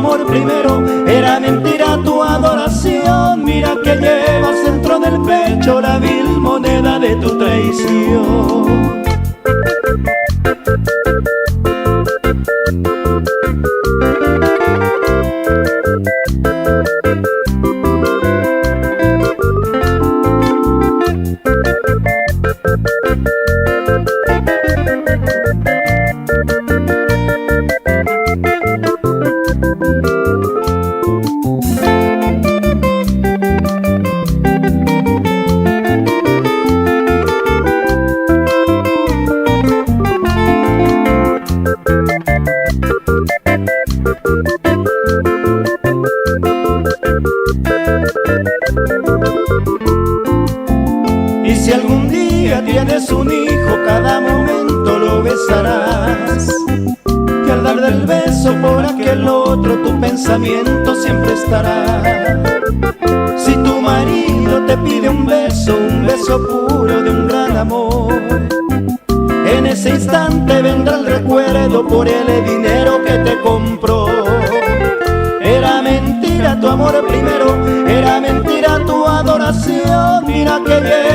amor primero, era mentira tu adoración. Mira que llevas dentro del pecho la vil moneda de tu traición. Y si algún día tienes un hijo, cada momento lo besarás. Que al dar del beso por aquel otro, tu pensamiento siempre estará. Si tu marido te pide un beso, un beso puro de un gran amor. En ese instante vendrá el recuerdo por el dinero que te compró. Era mentira tu amor primero, era mentira tu adoración. Mira que llevas.